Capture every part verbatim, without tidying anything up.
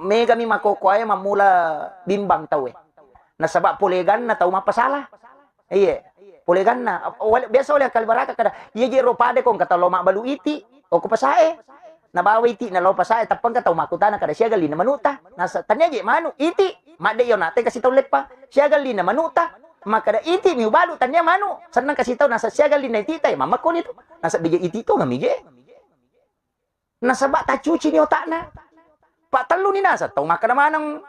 Megami makkokkoe mammula bimbang tauwe. Nasaba poleganna tau mappasala. Iye. Poleganna. Wale-, biasa wale akkali baraka kada, "Iye je ro pade ko engka tau lo mabbalu iti, oko pasae." Nabawa iti na lo pasae, tappa engka tau makkutana kada, "Siaga lina manuta?" Nasa, "Tania je manu, iti." Madde yo nate kasi tau leppa. "Siaga lina manuta?" Makkada, "Iti mi ubalu, tania manu." Sennang kasi tau, nasa, "Siaga lina iti ta?" Mammekko ni tu. Nasa, "Beje iti to ngami je." Nasaba taccuci ni otakna. Pak tellu ni nasa tau makkada maneng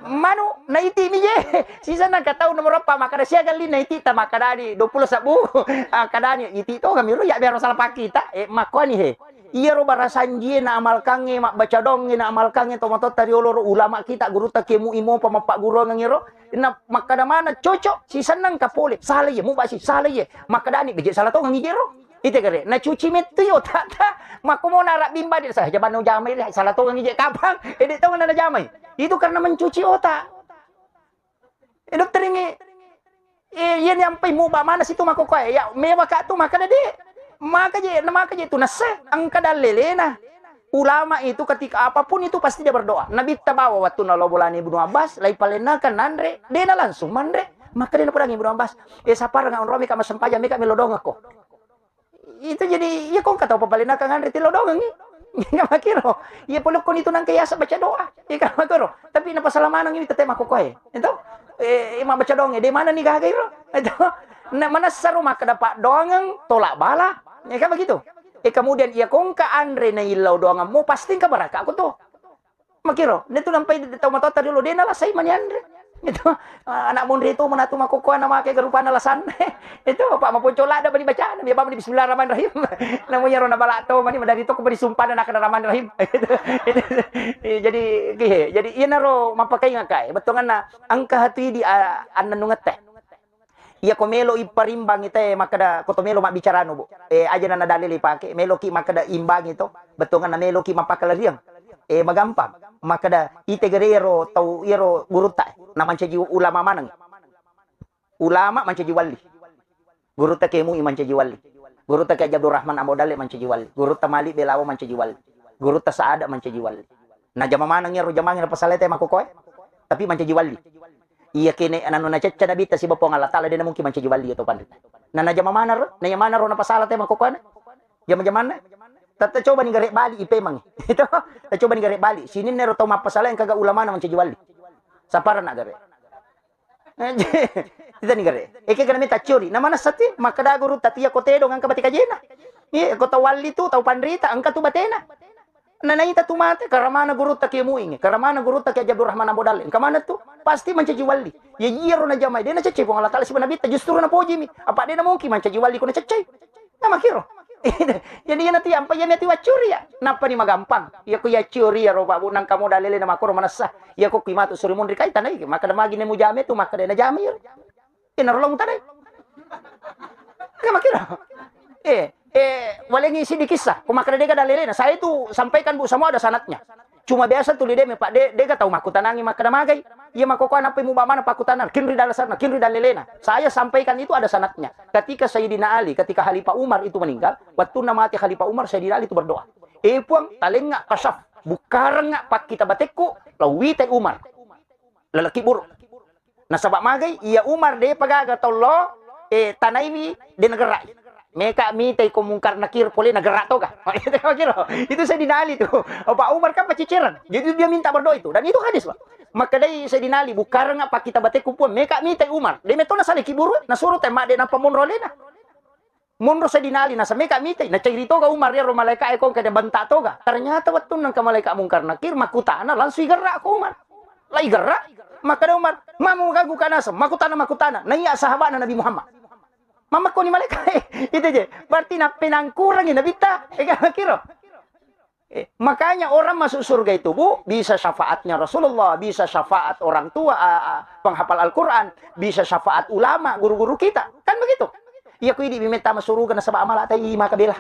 manu, na iti mi je. Sisa nangka tau nomor eppa makkada siaga lina iti ta makkadani dua puluh sebbu. Akkadani iti to kami ro ya biar salah pakita. Eh, makkuani he. Iyaro barasanjie na amalkangnge, mabbaca doangnge na amalkangnge to matotta riolo ro ulama kita gurutta kemu imo pa mappagguruangeng ro. Na makkada mana cocok, sisenneng ka pole. Salah iye, mubasi, salah iye. Makkadani beje salah tongeng ijero. Ite gare, nacuci mettu yo tata. Makko mo narabbimba de sa jabanno jamai re, salah tongeng ije kapang. Ede tongeng na jamai. Itu karena mencuci otak. Eh, dokter ini, eh, iya ni ampai muba mana situ makko koe. Ya, mewa ka tu makkada de. Maka je, na maka je tu nase, engka dallelena. Ulama itu ketika apapun itu pasti dia berdoa. Nabitta bawa wattunna lo bolana Ibnu Abbas, lai palennakan nanre, dena langsung manre. Maka dena podang Ibnu Abbas, eh, saparang onromi ka masempajang meka melo dongako. Itu jadi, iya kong kata apa palennakan nanre tilo dongangi. Iya makiro. Iya polokko itu nangka yasa baca doa. Iya kan makiro. Tapi na pasala manang ini tete makko koe. Itu, eh, ma baca doang, de mana ni gaga iro. Itu. Na manessa ro makkada paddoangeng tolak bala. Ya kan begitu. Eh, kemudian iya kongka anre na illau doangemmu, pasti engka barakka ko to. Makiro, ne tu nampai tau matotta dulu, de nalasai mani anre. Itu, anak monri tu manatu makokkoa na make garupana lasanna. Itu, apa maponco lada bani bacana, biar bani bismillahirrahmanirrahim. Namu yaro na bala to mani madari to ko bani sumpana na kana rahmanirrahim. Itu, itu, jadi, kihe, jadi iya naro mappakai ngakai. Bettuanna engka hatui di, a, annennungette. Iya ko melo ipparimbangi te makkada ko to melo mabbicaranu, Bu. Eh, aja na dalil ipake, meloki makkada imbangi to, bettuanna meloki mappakalariang. Eh, magampang. Makkada ite gare iyaro tau iyaro gurutta, na mancaji ulama maneng. Ulama mancaji wali. Gurutta Kiai Mui mancaji wali. Gurutta Kiai Abdurrahman Ambo Dalle mancaji wali. Gurutta Malik Belawo mancaji wali. Gurutta Saada mancaji wali. Najama maneng iyaro jamangnge napasalai te makkokoe. Tapi mancaji wali. Iya kene nanu nacecca Nabitta siba Puang Allah Taala, de na mungkin mancaji wali atau panrita. Na najama maneng ro, na iya maneng ro napasala te makkokoe. Jama-jamanna. Tatta coba ni gare bali ipemang. Itu. Tacoba ni gare bali. Sininna ro tau mappasala engkaga ulamana mancaji wali. Sapara na gare. Kita ni gare. Eke kana mita ciori. Na manessa ti makkada gurutta tia ko tedong engka bate kajena. Iya, ko tau walli tu, tau panrita, engka tu batena. Na naita tu mate, karamana gurutta Kiai Muing, karamana gurutta Kiai Abdurrahman Ambo Dalle. Engka mana tu? Pasti mancaji walli. Ya iyaro najamai, de naceccai Puang Allah Taala siba Nabitta, justru napojimi. Apa de na mungkin mancaji walli ko naceccai? Na makkiro. Jadi iyana tu yampa iyana tu waccuri ya. Nappa ni magampang. Iya ko iya ciori ya ro Pak Bu nangka modal lele na makkoro manessa. Iya ko kui matu suri munri kai tanai. Makkada magi ne mujame tu makkada najame iyaro. Iyana ro lo mutanai. Ka makkiro. Eh, eh, walengi sidi kisah. Ko makkada dega dalelena. Saya itu sampaikan Bu semua ada sanadnya. Cuma biasa tuli de me Pak de, dega tau makkutanangi makkada magai. Iya makkokkoe nappai muba mana pakkutanang, kinri dalasarna, kinri dalelena. Saya sampaikan itu ada sanadnya. Ketika Sayyidina Ali, ketika Khalifah Umar itu meninggal, wattunna mati Khalifah Umar, Sayyidina Ali itu berdoa, "Eh Puang, talengnga kasaf, bukkarengnga pakkita batekku, lauwitai Umar. Lalaki buruk." Nasaba magai, iya Umar de pagaga tollo, eh, tanaiwi de nagerai. Meka mitai ko Mungkar Nakir pole nagerak toga. Itu Sayyidina Ali tu. Pak Umar kan pacicereng. Jadi dia minta berdoa itu. Dan itu hadis, Pak. Makkedai Sayyidina Ali, "Bukkarengnga pakkita batekku Puang, meka mitai Umar." De metto nasalai kiburu, nasuruh tema de nappa monro alena. Monro Sayyidina Ali, nasa meka mitai, nacairi toga Umar, iyaro malaika e kongka de banta toga. Ternyata wettunna engka malaikat Mungkar Nakir makkutana langsung igerak ko Umar. Lai gerak, makkeda Umar, "Mamu gagu kanasa, makkutana, makkutana." Naiya sahabatna Nabi Muhammad. Mammekko ni malaika e. Itu je. Berarti nappenangkurangi Nabitta. Ega kiro. Eh, makanya orang masuk surga itu, Bu, bisa syafaatnya Rasulullah, bisa syafaat orang tua, a, a, penghafal Al-Quran, bisa syafaat ulama, guru-guru kita. Kan begitu? Iya, ku idi metta masuruga nasaba amala tai maka bela.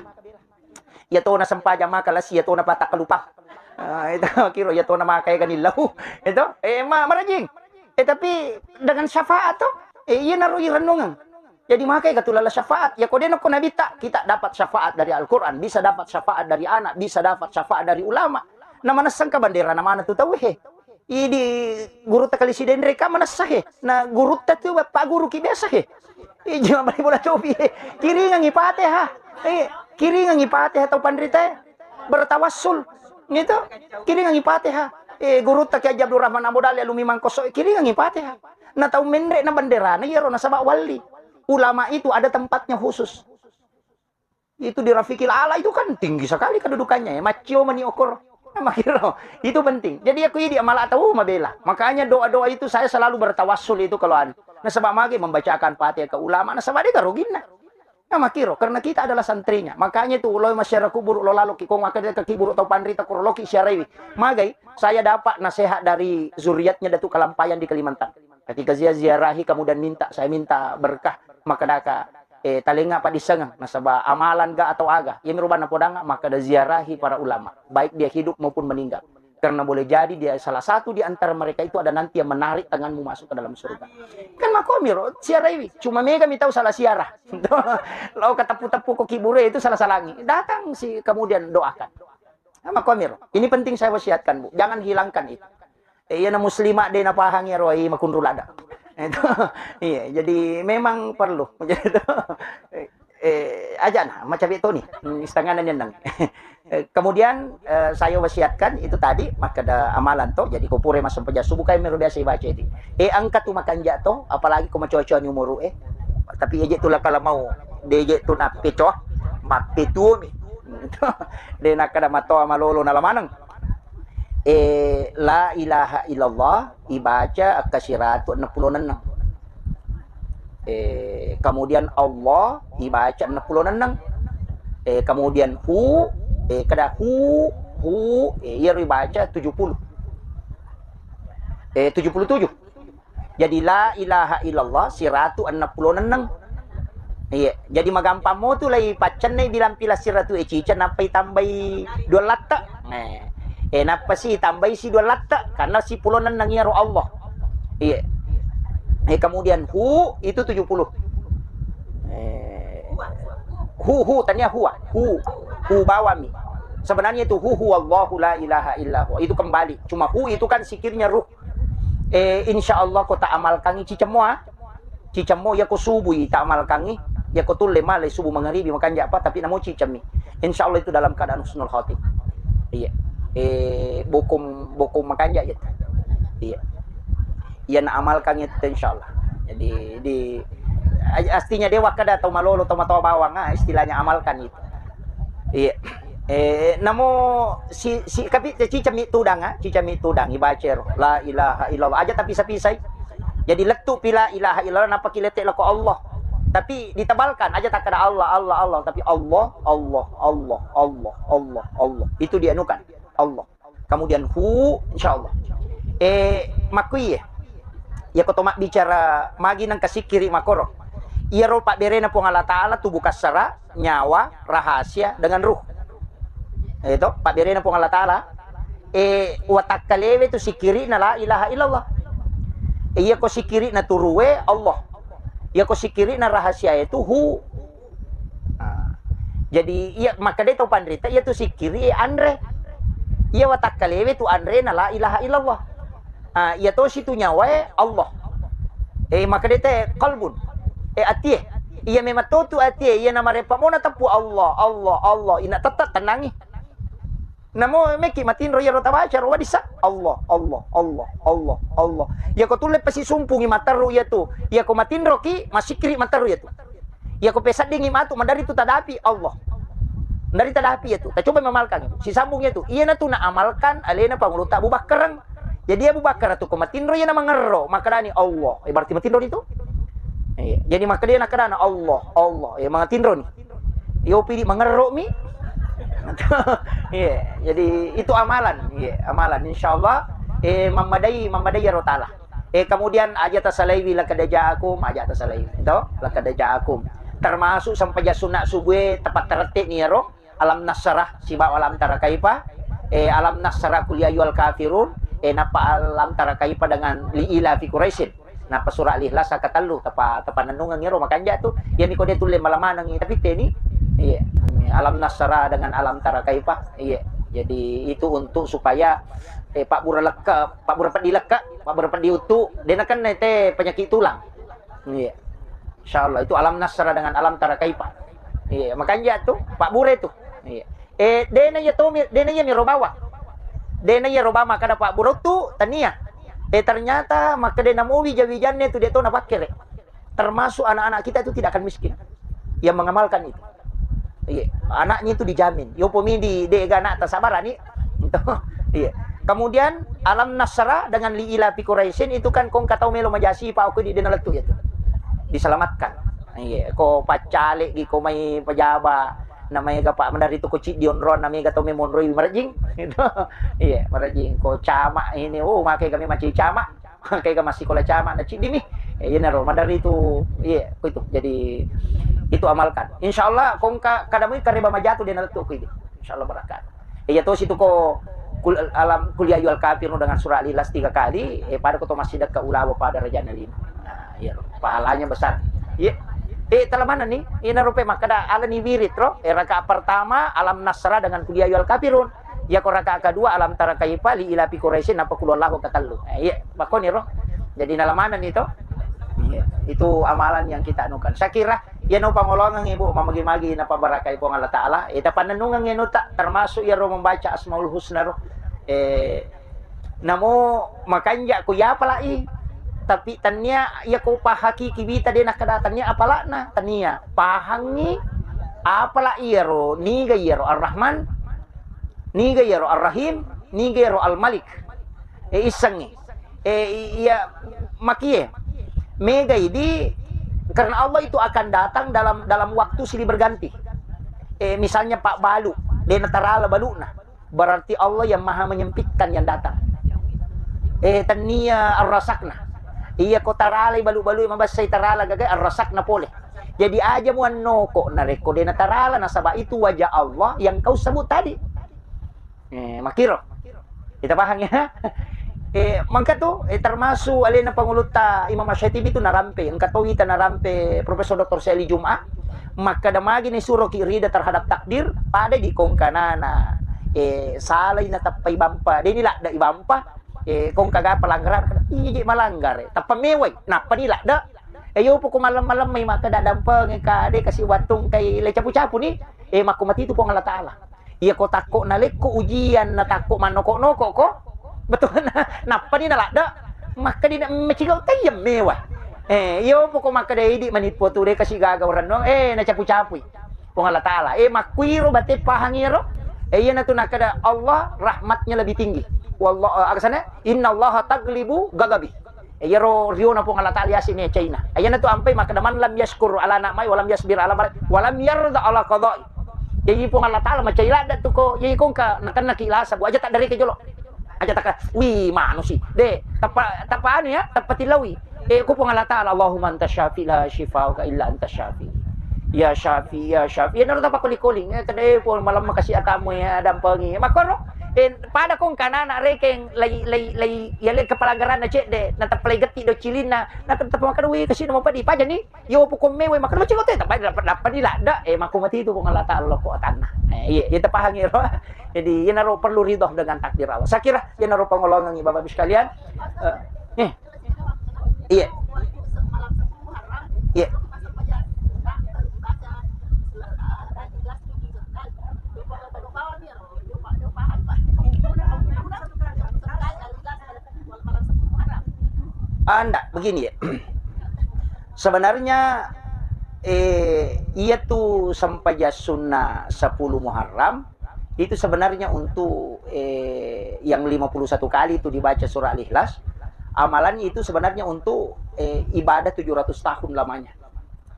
Iya tona sempajang maka lasi, iya tona patak kalupang. Ah, itu kiro, iya tona maka ega nillau. Itu, eh, ma-, marajing. Eh, tapi dengan syafaat tuh, eh, iya naro irenungang. Jadi makai katulala syafaat. Ya ko dena ko Nabitta, kita dapat syafaat dari Al-Quran, bisa dapat syafaat dari anak, bisa dapat syafaat dari ulama. Na manessang ka bandera na mana tu tau he. Idi gurutta kali Sidenreng ka manessa he. Na gurutta tu bapak guru ki biasa he. Iji mabbali bola topi he. Kiringangi Fatihah. Eh, kiringangi Fatihah tau panrita e. Bertawassul. Gitu. Kiringangi Fatihah. Eh, gurutta Kiai Haji Abdul Rahman Abu Dali alumni Mangkoso, kiringangi Fatihah. Na tau menre na banderana iyaro nasaba wali. Ulama itu ada tempatnya khusus. Itu di Rafiqil A'la itu kan tinggi sekali kedudukannya ya. Maccio mani okor. Nah, makiro. Itu penting. Jadi aku idi amala tau mabela. Makanya doa-doa itu saya selalu bertawassul itu kalau anu. Nasaba mage membacakan Fatihah ke ulama, nasaba de karoginna. Nah, makiro, karena kita adalah santrinya. Makanya itu ulama syarah kubur lo lalo ki kong akan ke kiburu tau panrita kuro loki syaraiwi. Magai, saya dapat nasihat dari zuriatnya Datuk Kalampayan di Kalimantan. Ketika dia ziarahi kemudian minta, saya minta berkah, maka daka eh, talenga padissengeng nasaba amalan ga atau aga. Iya miro bana podanga maka da ziarahi para ulama, baik dia hidup maupun meninggal. Karena boleh jadi dia salah satu di antara mereka itu ada nanti yang menarik tanganmu masuk ke dalam surga. Kan makomiro siaraiwi, cuma mega mi tau salah siarah. Lau kateppu-teppu ko kibure itu salah-salangi. Datang si kemudian doakan. Nah, makomiro. Ini penting saya wasiatkan, Bu. Jangan hilangkan itu. Eh, iya na muslimah de napahangi ero, iya makunru lada. Itu, iya, jadi memang perlu. Jadi itu, eh, eh, aja nah, macam itu nih. Hmm, setengah nang nang. Eh, kemudian, eh, saya wasiatkan itu tadi, maka ada amalan toh, jadi ko pura massempajang subuh kai mero biasa ibaca itu. Eh, angkat tu makan jatuh, apalagi ko macoco ni umuru eh. Tapi eje tu lah kalau mau, de je tu nape coa, mape tuo mi. De nakada matoa malolo nalamaneng. Eh, la ilaha illallah ibaca akka siratu enneng pulo nenneng. Eh, kemudian Allah ibaca enneng pulo nenneng. Eh, kemudian hu, eh, kada hu, hu, eh, iyaro ibaca tujuh puluh. Eh, tujuh puluh tujuh. Jadi la ilaha illallah siratu enneng pulo nenneng. Iya, jadi magampang mo tu lai paccennai bilang pila siratu e ciceng nappa itambai dua latte. Eh, eh, nappa si itambai si dua latte karena si pulo nenneng iyaro Allah. Iya. Eh, kemudian hu itu tujuh puluh. Eh, hu, hu, tania huwa, hu, hu bawami. Sebenarnya itu hu huwallahu la ilaha illa huwa. Itu kembali. Cuma hu itu kan sikirnya ruh. Eh, insya Allah ko ta amalkangi cicemmo, ah. Cicemmo, iya ko subui ta amalkangi, iya ko tulle malai subuh mangaribi makanja apa, tapi namo cicemmi. Insya Allah itu dalam keadaan husnul khatimah. Iya. Eh, bokong, bokong makanja iya. Iya. Iya na amalkangi itu insya Allah. Jadi di astinya dewa kada tau malolo tau matoa bawang, ah, istilahnya amalkan itu. Iya. Eh, namo si, si, tapi cicemmi tudang, ah, cicemmi tudang, ibaca ro, la ilaha illallah. Aja tapi sapisai. Jadi lettu pi la ilaha illallah, nappa ki lette lako Allah. Tapi ditebalkan, aja takkada Allah, Allah, Allah, tapi Allah, Allah, Allah, Allah, Allah, Allah. Itu dianukan, Allah. Kemudian hu, insya Allah. Eh, makkuiye. Iya ko to mabbicara magi nang kasikkiri makoro. Iyaro pabberena Puang Allah Ta'ala tubuh kassara, nyawa, rahasia, dengan ruh. Itu pabberena Puang Allah Ta'ala. Eh, watakkalewe tu sikkirina la ilaha illallah. Iya ko sikkirina turuwe Allah. Iya ko sikkirina rahasia itu hu. Nah, jadi iya makkeda tau panrita iya tu sikkiri anre. Iya watakkalewe tu anrena la ilaha illallah. Ah, iya tosi tu nyawae Allah. Eh, makkeda te qalbun. Eh, atie. Iya memang to tu atie, iya namareppa mona teppu Allah, Allah, Allah. Ina tetap tenangi. Namo meki matinro iyaro tabaca ro wadissa. Allah, Allah, Allah, Allah, Allah. Iya ko tulle pasi sumpungi materru iya tu. Iya ko matinroki masikiri materru iya tu. Iya ko peseddingi matu madari tu tadapi Allah. Dari tadapi iya tu. Tacoba mamalkan itu. Sisambung iya tu. Iya na tu na amalkan alena panguluta Abu Bakar. Jadi Abu Bakar tu ko matinro iya na mangerro, makkedani Allah. Eh, berarti matinro itu. Iya. Jadi makkeda nakkedana Allah, Allah. Ya matinro ni. Yo pidi mangerro mi. Iya, jadi itu amalan. Iya, amalan. Insyaallah eh mammadai, mammadai iyaro taala. Eh kemudian aja tasalaiwi laqad ja'akum, aja tasalaiwi. To, laqad ja'akum. Termasuk sempajang sunat subuh tepat terette ni iyaro alam nasyrah sibawa alam tara kaifa. Eh alam nasyrah qul ya ayyuhal kafirun. Eh nappa alam tara kaifa dengan li ila fi Quraisyin. Nappa surah Al-Ikhlas sakatellu, tapa-, tapanennungeng iyaro makanja tu. Iyami ko de tulle malamaneng, tapi teni. Iya. Alam nasyrah dengan alam tara kaifa. Iya. Jadi itu untuk supaya Eh, pabbura lekka, pabbura peddi lekka, pabbura peddi uttu, de' nakenna te penyakit tulang. Iya. Insyaallah itu alam nasra dengan alam tara kaifa. Iya, makanja tu, pabbura itu. Iya. Eh, de' na iya tomi, de' na iya miro bawa. De' na iya ro bawa makkeda pabbura uttu, tania. Eh, ternyata makkeda namo wija-wijanna tu de' to napakkere. Termasuk anak-anak kita itu tidak akan miskin yang mengamalkan itu. Iya, anaknya itu dijamin. Yopo mi di de' ga anak tasabarani. Iya. Kemudian alam nasra dengan li ila fi Quraisyin itu kan kong katau melo majasi pa aku di dena lettu ya tu. Diselamatkan. Iya, ko paccale gi ko mai pejaba namanya ga pak mendari tu ko cik dionron namanya ga tau memonroi marajing. Itu. Iya, marajing ko camak ini, oh, makai kami macam camak. Engkae ga massikola camak na ciddi mi. Eh, iyanaro maderri tu, iya, ko itu. Jadi itu amalkan. Insyaallah ko engka kada mui kareba majatu de' nalettu ko idi. Insyaallah barakat. Eh, iya tosi tu ko kul-, alam kul ya ayyuhal kafirun dengan surah Al-Ikhlas tiga kali, eh, pada ko to massidekka ulawa pada rajana lima. Nah, iya, pahalanya besar. Iya. Eh, tala manenni, iyanaro pe makkeda alani wirid ro, eh, rakaat pertama alam nasra dengan kul ya ayyuhal kafirun. Iya ko rakaat kedua alam tara kaifa li ila fi Quraisyin apa kul huwallahu katellu. Eh, iya, makkoniro. Jadi nalamanenni to. Iya, itu amalan yang kita anukan. Saya kira iya no pangolongan ibu mamagi-magi napa barakai Puang Allah Taala. Ita panennungan anu tak termasuk iya ro membaca Asmaul Husna ro. Eh, namo makanja ko iya apalai. Tapi tania iya ko pahakiki bita de' nakkeda tania apalakna. Tania pahangi apalak iya ro, niga iya ro Ar-Rahman. Niga iyaro Ar-Rahim, niga iyaro Al-Malik. Eh, issengngi. Eh, i-, iya, makie. Megai di, karena Allah itu akan datang dalam, dalam waktu silih berganti. Eh, misalnya Pak Balu, de' natarala baluna. Berarti Allah yang maha menyempitkan yang datang. Eh, tania Ar-Rasakna. Iya ko taralai balu-balu mabessai tarala gagai Ar-Rasakna pole. Jadi aja muannoko narekko de' natarala nasaba itu wajah Allah yang kau sebut tadi. Eh, makkiro. Kita paham ya? Eh, mangka tu, eh, termasuk alena pangulutta Imam Asy-Syatibi tu narampe, engka to ita narampe Profesor Doktor Sa'li Jum'ah, makkeda magi ni suroki rida terhadap takdir, pada di kongkanana, eh, salai natappai bampa, de' ni ladda i bampa, eh, kongka ga pelanggaran, iya je malanggar, eh, tappa mewai, nappa ni ladda, eh, yo poko malam-malam mai makkeda dampeng, eh, ka de' kasi wattung kai le capu-capu ni, eh, makko mati tu Puang Allah Ta'ala. Iya ko takko nalekko ujian na takko mannoko-noko ko. Betul na, nappa ni naladde. Makkedina mecigau tayyem mewa. Eh, iyo poko makkeda idi manippo tu de kasi gaga urennuang, eh, nacapu-capui Puang Allah Ta'ala. Eh, makkuiro bate pahang iyaro. Eh, iyanatu nakkeda Allah rahmatnya lebih tinggi. Wallah, eh, aga sana? Innallaha taglibu ghadabi. Eh, iyaro riona Puang Allah Ta'ala yasini China. Ayanatu ampai makkeda, "Man lam yashkur ala na'mai, wa lam yasbir ala bala, wa lam yarda ala qadai." Jadi Puang Allah Ta'ala macai ladda tu ko, jadi ko engka nakennaki lasa, bu aja tak dari ke jolo. Aja tak, wih, manusi. De, tapa, tapa anu ya, tapa tilawi. Eh, ko Puang Allah Ta'ala, "Allahumma anta syafi, la syifauka illa anta syafi." Ya syafi, ya syafi. Ya naro tapa koli-koli. Eh, kede Puang malam makasih atamu ya, dampengi. Makoro, eh, pada ko engka anak rekeng lai, lai, lai, ya le kepala garana cedde, na tapa lai getti do cilinna, na tapa makan, wih, kasih nama padi, paja ni. Yo poko mewe makkeda, "Macam kote, dapat, dapat, dapat ni ladda." Eh, makko mati tu Puang Allah Ta'ala lokko atanna. Eh, iya, iya, tapahangi ro. Jadi, iyanaro perlu ridho dengan takdir Allah. Saya kira iyanaro pangolongan Bapak Ibu sekalian. Eh, eh. Iya. Iya. Ah, ndak, begini ya. Sebenarnya, eh, iya tu sempajang sunnah sepuluh Muharram, itu sebenarnya untuk, eh, yang lima puluh satu kali itu dibaca surah Al-Ikhlas. Amalan itu sebenarnya untuk, eh, ibadah tujuh ratus tahun lamanya.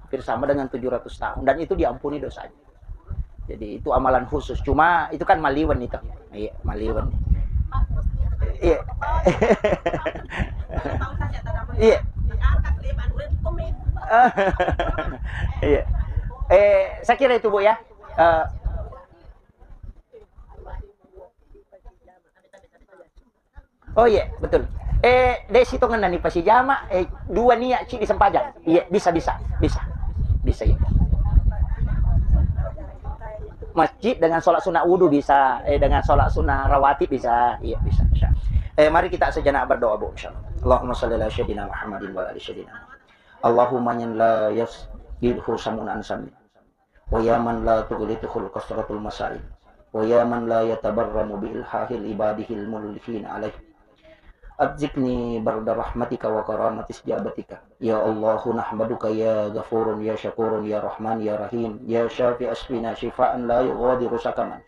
Hampir sama dengan tujuh ratus tahun. Dan itu diampuni dosanya. Jadi itu amalan khusus. Cuma itu kan maliwen itu. Iya, maliwen. Iya. Iya. Iya. Eh, saya kira itu, Bu, ya. Eh, Oh iya, betul. Eh, de sitongenna ni pasijama, eh, dua niat ci disempajang. Iya, bisa, bisa, bisa. Bisa, iya. masjid dengan sholat sunat wudu bisa, eh, dengan sholat sunat rawatib bisa. Iya, bisa, insya Allah. Eh, mari kita sejenak berdoa, Bu, insya Allah. Allahumma salli ala sayyidina Muhammadin wa ala ali sayyidina Muhammad. Allahumma man la yasjidhu samun an sami. Wa ya man la tughlituhul kasratul masail. Wa ya man la yatabarramu bi ilhahil ibadihil mulhin alaih. Adzikni barda rahmatika wa karamati istijabatika. Ya Allahu nahmaduka ya ghafurun ya syakurun ya rahman ya rahim. Ya syafi asfina syifaan la yughadiru sakaman.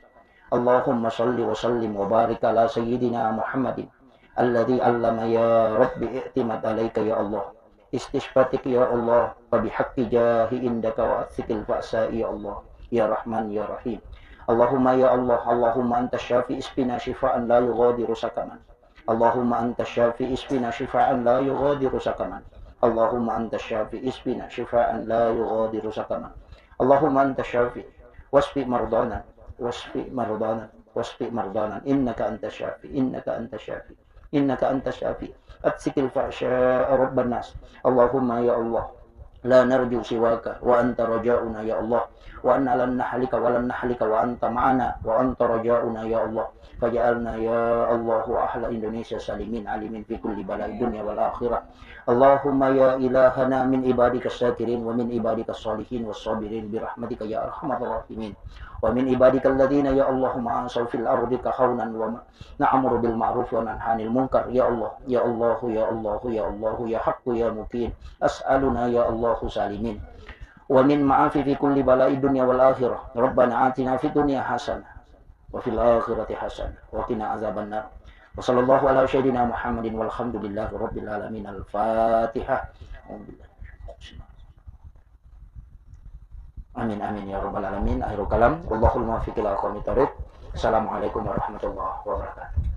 Allahumma salli wa sallim wa barik ala sayyidina Muhammadin. Alladhi allama ya Rabbi i'timad alaika ya Allah. Istishfatik ya Allah, wa bihaqqi jahi indaka wa atsikil fa'sa ya Allah. Ya Rahman ya Rahim. Allahumma ya Allah, Allahumma anta syafi isfina syifaan la yughadiru sakaman. Allahumma anta syafi isfina syifaan la yughadiru sakaman. Allahumma anta syafi isfina syifaan la yughadiru sakaman. Allahumma anta syafi wasfi mardana wasfi mardana wasfi mardana innaka anta syafi innaka anta syafi innaka anta syafi. Atsikil fa'sya rabban nas. Allahumma ya Allah, la narju siwaka wa anta rajauna ya Allah. Wa anna lan nahlika wa lan nahlika wa anta ma'ana wa anta rajauna ya Allah. Faj'alna ya Allahu ahla Indonesia salimin alimin fi kulli bala'i dunya wal akhirah. Allahumma ya ilahana min ibadika syakirin wa min ibadika salihin wa sabirin bi rahmatika ya arhamar rahimin. Wa min ibadika alladhina ya Allahumma asau fil ardi kahaunan wa ma-, na'muru bil ma'ruf wa nanha 'anil munkar. Ya Allah, ya Allah, ya Allah, ya Allah, ya Haqqu ya Muqim. As'aluna ya Allahu salimin. Wa min ma'afi fi kulli bala'i dunya wal akhirah. Rabbana atina fid dunya hasanah wa fil akhirati hasanah wa qina azabannar. Wa sallallahu ala sayyidina Muhammadin walhamdulillahi rabbil alamin. Al-Fatihah. Amin amin ya rabbal alamin. Akhirul kalam. Wallahul muwaffiq ila aqwamit thariq. Assalamualaikum warahmatullahi wabarakatuh.